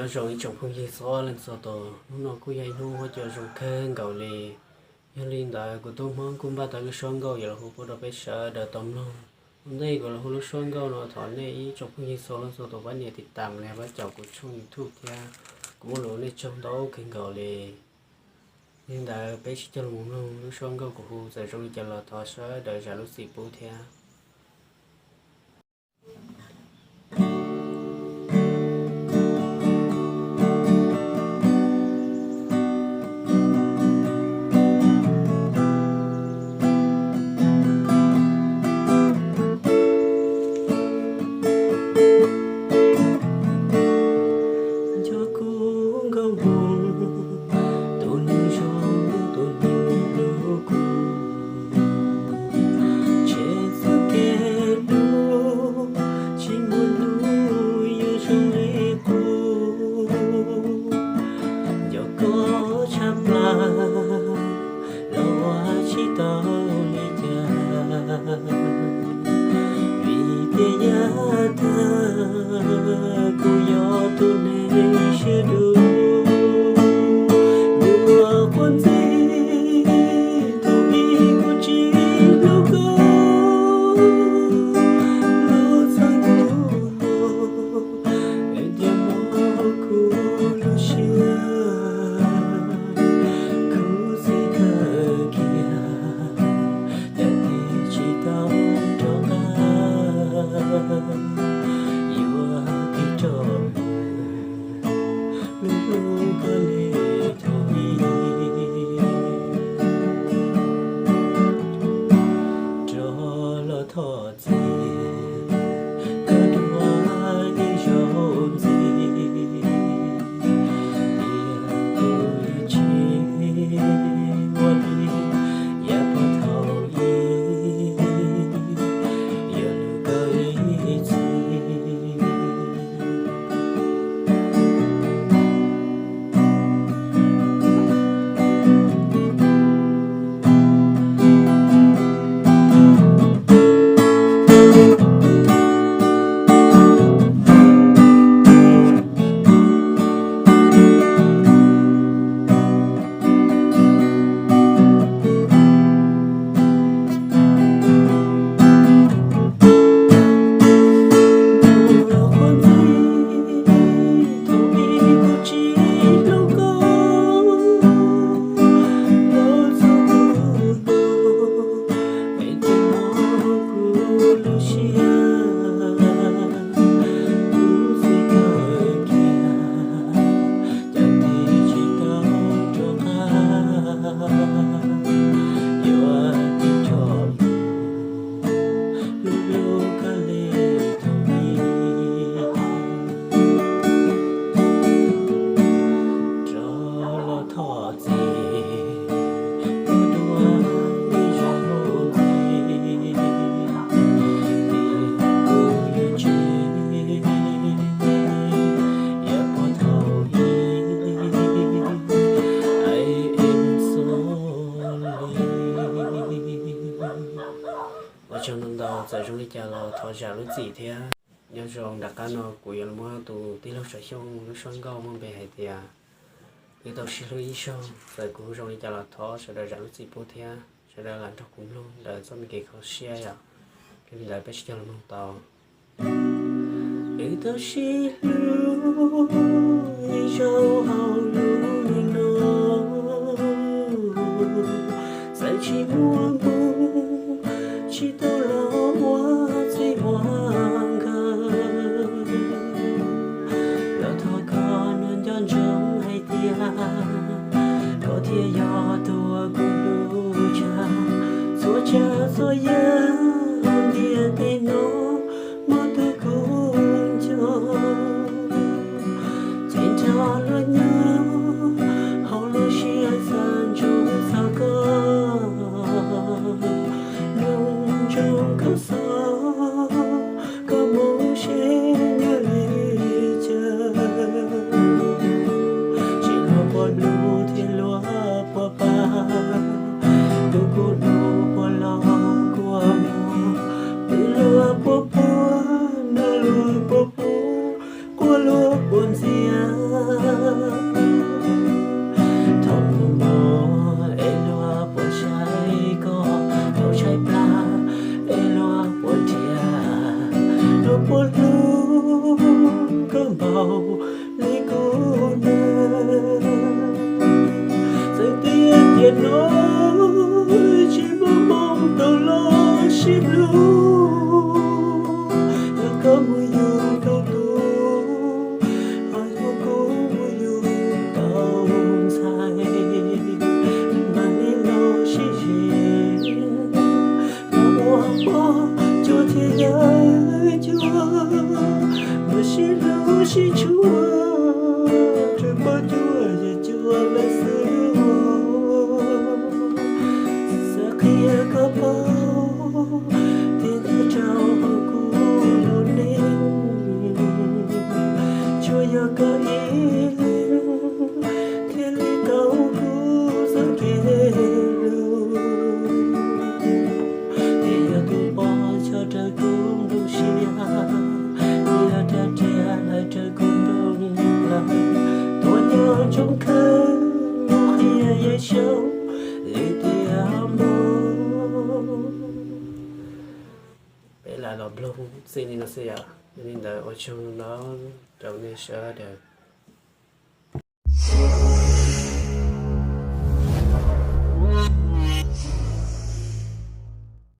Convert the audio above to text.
Nyob zoo ib tsoom phooj ywg txhua leej txhua tus, hnub no kuj yog ib hnub huab cua zoo kawg nkaus li. Yog li ntawd kuv Tub Hmoob kuj npaj tau lub suab nkauj yuav los hu pub rau peb sawv daws tau mloog. Ua ntej kuv los hu lub suab nkauj no thov nej ib tsoom phooj ywg txhua leej txhua tus pab nias tiv tam los yog pab caum kuv tshooj YouTube thiab, kuv muaj lus nej tsaug ntau kawg nkaus li. Yog li ntawd peb sib cog los mloog lub suab nkauj kuv hu, txawm zoo li cas los thov sawv daws zam lub txim pub thiab. Nco kuv nkauj mus, tus neeg zoo tus neeg hlub kuv, ntshe txoj kev hlub tsis muaj hnub yuav zoo li qub. Nco koj tshaj plaws los ua tsis tau li cas, vim tias yav tag kuv yog tus neeg siab dub. Nyuam qhuav ntxiv tus vim kuv tsis hlub koj, lub txoj hlub es thiaj muab kuv lub siab khuv xim kawg kiag, cas tig tsis tau rov qab, yuav tig rov mus hlub hlub koj li thaum ub, rov los thov txim koj dua ib zaug ntxiv, tias kuv yuav tsis ua li yav puag thaum ub, yuav hlub koj ib txhis. Cas tig tsis tau rov qab, yuav tig rov mus hlub hlub koj li thaum ub, rov los thov txim koj dua ib zaug ntxiv, tias kuv yuav tsis ua li yav puag thaum ub. Ua tsaug ntau ntau, txawm zoo li cas los thov zam lub txim thiab. Nyob zoo nram qab no kuv yuav los muab tus tij laug Tsom Xyooj lub suab nkauj muaj npe hais tias Wb tau sib hlub ib zaug, txawm kuv zoo li cas los thov sawv daws zam lub txim pub thiab sawv daws lam nrog kuv mloog ntawm txoj me kev kho siab yom. Yog li ntawd peb sib cog los mloog tau. Wb tau sib hlub ib zaug hauv lub neej no, txawm tsis muaj npus, tsis tau los ua txij ua nkawm, los thov koj nco ntsoov hais tias koj thiaj yog tus uas kuv hlub tshaj txhua tsav txhua yam ntiaj teb no. Muaj tus kuv nco, ces nrog luag nyob hauv lub siab txawj ntsoov txog koj, nco ntsoov koj xov, koj mus seb nyob li cas. Tsis luag puas hlub thiab luag puas pab, tus kuv hlub puas los kua muag, twb luag Tias koj paub thiab nco rau kuv lub neej, tsuas yog koj ib leeg thiaj li tau kuv txoj kev hlub. Thiab yog tus pom nco rau kuv nplooj siab, thiab rab riam hais rau kuv nplooj lawm, tuaj nyob tsoob khawv mus qhia Yexus li tiag npaum. Peb lam los mloog txij li no xwb yom. Yog li ntawd ua tsaug ntau rau nej sawv daws.